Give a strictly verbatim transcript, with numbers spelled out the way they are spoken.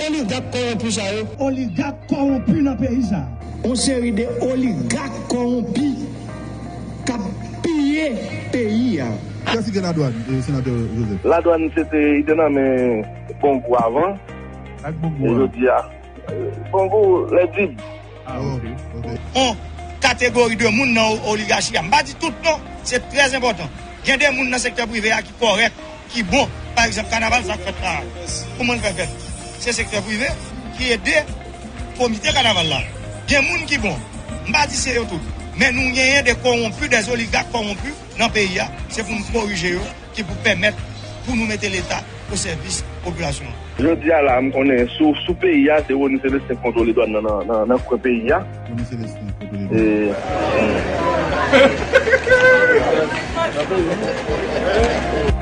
Oligak kòwonpi sa yo. Oligak kòwonpi nan peyi sa. Yon seri de oligak kòwonpi k ap piye peyi a. Kiyès ki gen ladwàn, eh, senatè Joseph? Ladwàn se te, li te nan men Bongou avan. Ak Bongou. E jodi a, Bongou, lè di. Ah, ok, ok. Yon kategori de moun nan o-, oligachi a. M pa di tout non, se trè enpòtan. Gen de moun nan sektè prive a ki kòrèk, ki bon. Pa egzanp, kanaval sa k fèt la, kouman l fè fèt? Se sektè prive ki ede komite kanaval la. Gen moun ki bon. M pa di se yo tout. Men nou genyen de kowonpi, de oligak kowonpi nan peyi a. Se pou nou korije yo, ki pou pèmèt pou nou mete Leta o sèvis popilasyon an. Jodi a la, m konnen sou, sou peyi a, se Rony Celestin k kontwole dwàn nan, nan, nan, nan kwen peyi a. Rony Celestin k kontwole dwàn. E,